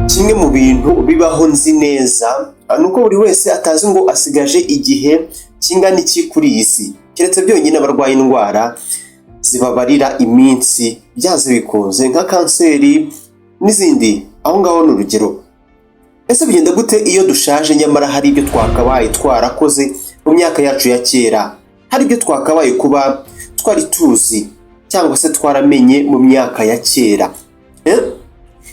Kimwe mu bintu bibaho nzi neza ni uko buri wese atazi ngo asigaje igihe kingana iki kuri iyi si, keretse byonyine abarwaye indwara zibabarira iminsi byanze bikunze, nka kanseri n'izindi. Aho ngaho ni urugero. Ese bigenda gute iyo dushaje nyamara hari ibyo twakabaye twarakoze mu myaka yacu ya kera, hari ibyo twakabaye kuba twari tuzi cyangwa se twaramenye mu myaka ya kera?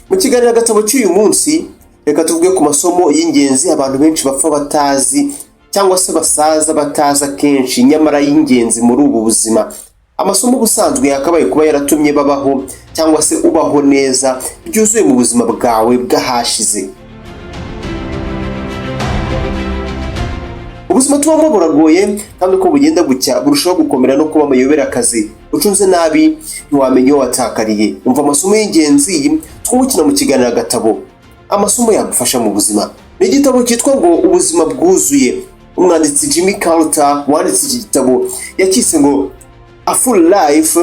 Mu kiganiro Agatabo cy'uyu munsi, reka tuvuge ku masomo y'ingenzi abantu benshi bapfa batazi cyangwa se basaza batazi akenshi, nyamara y'ingenzi muri ubu buzima. Amasomo ubusanzwe yakabaye kuba yaratumye babaho cyangwa se ubaho neza byuzuye mu buzima bwawe bw'ahashize. Ubuzima tubamo buragoye, kandi uko bugenda bucya burushaho gukomera no kuba amayobera. Akazi ucunze nabi ntiwamenya iyo watakariye. Umva amasomo y'ingenzi twungukira mu kiganiro Agatabo, amasomo yagufasha mu buzima. Ni igitabo cyitwa ngo Ubuzima Bwuzuye. Umwanditsi Jimmy Carter wanditse iki gitabo yakise ngo "A Full Life: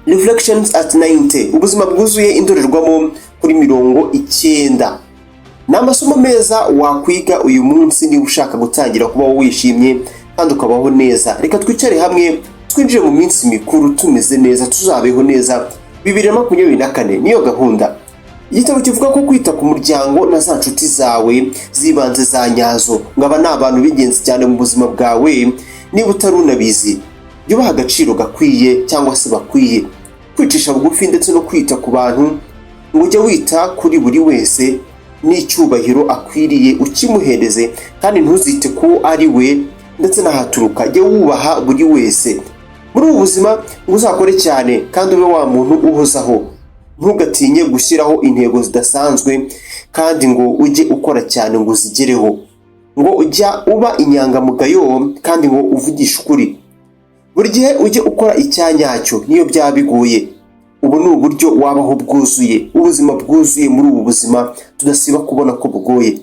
Reflections at 90", ubuzima bwuzuye, indorerwamo kuri 90. Ni amasomo meza wakwiga uyu munsi niba ushaka gutangira kubaho wishimye kandi ukabaho neza. Reka twicare hamwe, twinjire mu minsi mikuru tumeze neza, tuzabeho neza. 2024 niyo gahunda. Igitabo kivuga ko kwita ku muryango na za nshuti zawe z'ibanze za nyazo, ngo aba ni abantu b'ingenzi cyane mu buzima bwawe. Niba utari unabizi, jya ubaha agaciro gakwiye cyangwa se bakwiye. Kwicisha bugufi ndetse no kwita ku bantu, ngo ujye wita kuri buri wese n'icyubahiro akwiriye ukimuhereze, kandi ntuzite ku ari we ndetse n'ahaturuka. Jya wubaha buri wese. Muri ubu buzima ngo uzakore cyane kandi ube wa muntu uhozaho. Ntugatinye gushyiraho intego zidasanzwe, kandi ngo ujye ukora cyane ngo uzigereho. Ngo ujya uba inyangamugayo kandi ngo uvugishe ukuri. Buri gihe ujye ukora icyanyacyo niyo byaba bigoye. Ubu ni uburyo wabaho bwuzuye, ubuzima bwuzuye muri ubu buzima tudasiba kubona ko bugoye.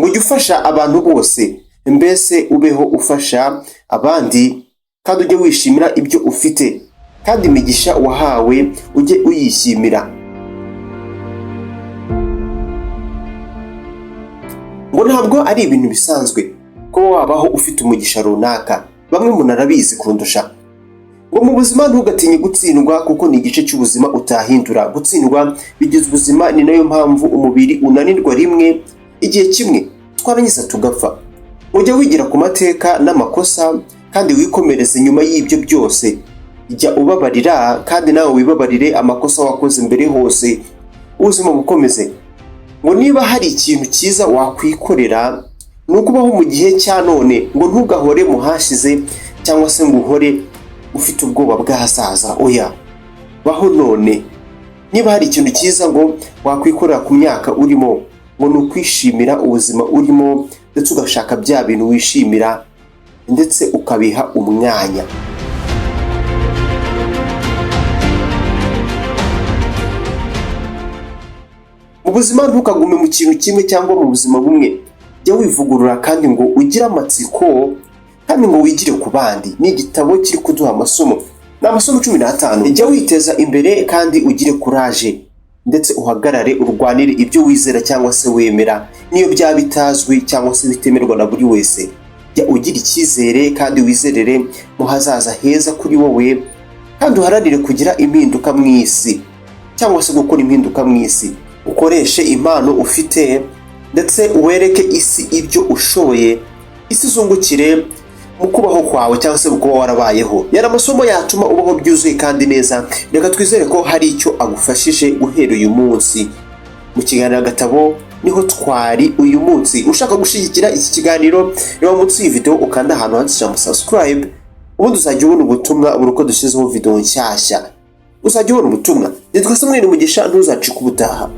Ngo ujye ufasha abantu bose, mbese ubeho ufasha abandi, kandi ujye wishimira ibyo ufite, kandi imigisha wahawe ujye uyishimira. Ngo ntabwo ari ibintu bisanzwe kuba wabaho ufite umugisha runaka, bamwe munarabizi kundusha. Ngo mu buzima ntugatinye gutsindwa, kuko ni igice cy'ubuzima utahindura. Gutsindwa bigize ubuzima, ni nayo mpamvu umubiri unanirwa rimwe igihe kimwe, twarangiza tugapfa. Ujya wigira ku mateka n'amakosa kandi wikomereze nyuma y'ibyo byose. Jya ubabarira kandi nawe wibabarire amakosa wakoze mbere hose, ubuzima bukomeze. Ngo niba hari ikintu cyiza wakwikorera ni ukubaho mu gihe cya none. Ngo ntugahore mu hashize cyangwa se ngo uhore ufite ubwoba bw'ahazaza. Oya, baho none. Niba hari ikintu cyiza ngo wakwikorera ku myaka urimo, ngo ni ukwishimira ubuzima urimo, ndetse ugashaka bya bintu wishimira ndetse ukabiha umwanya. Mu buzima ntukagume mu kintu kimwe cyangwa mu buzima bumwe. Jya wivugurura kandi ngo ugire amatsiko, kandi ngo wigire ku bandi. Ni igitabo kiri kuduha amasomo, ni amasomo 15. Jya witeza imbere kandi ugire kuraje, ndetse uhagarare urwanire ibyo wizera cyangwa se wemera, niyo byaba bitazwi cyangwa se bitemerwa na buri wese. Jya ugira icyizere kandi wizerere mu hazaza heza kuri wowe, kandi uharanire kugira impinduka mu isi cyangwa se gukora impinduka mu isi. Ukoreshe impano ufite ndetse wereke isi ibyo ushoboye, isi izungukire mu kubaho kwawe cyangwa se mu kuba warabayeho. Yari amasomo yatuma ubaho byuzuye kandi neza. Reka twizere ko hari icyo agufashije guhera uyu munsi. Mu kiganiro Agatabo niho twari uyu munsi. Ushaka gushyigikira iki kiganiro, reba munsi y'iyi video ukanda ahantu handitse ijambo "subscribe", ubundi uzajya ubona ubutumwa buri uko dushyizeho video nshyashya, uzajya ubona ubutumwa. Nitwa Samuel Mugisha, ntuzacike ubutaha.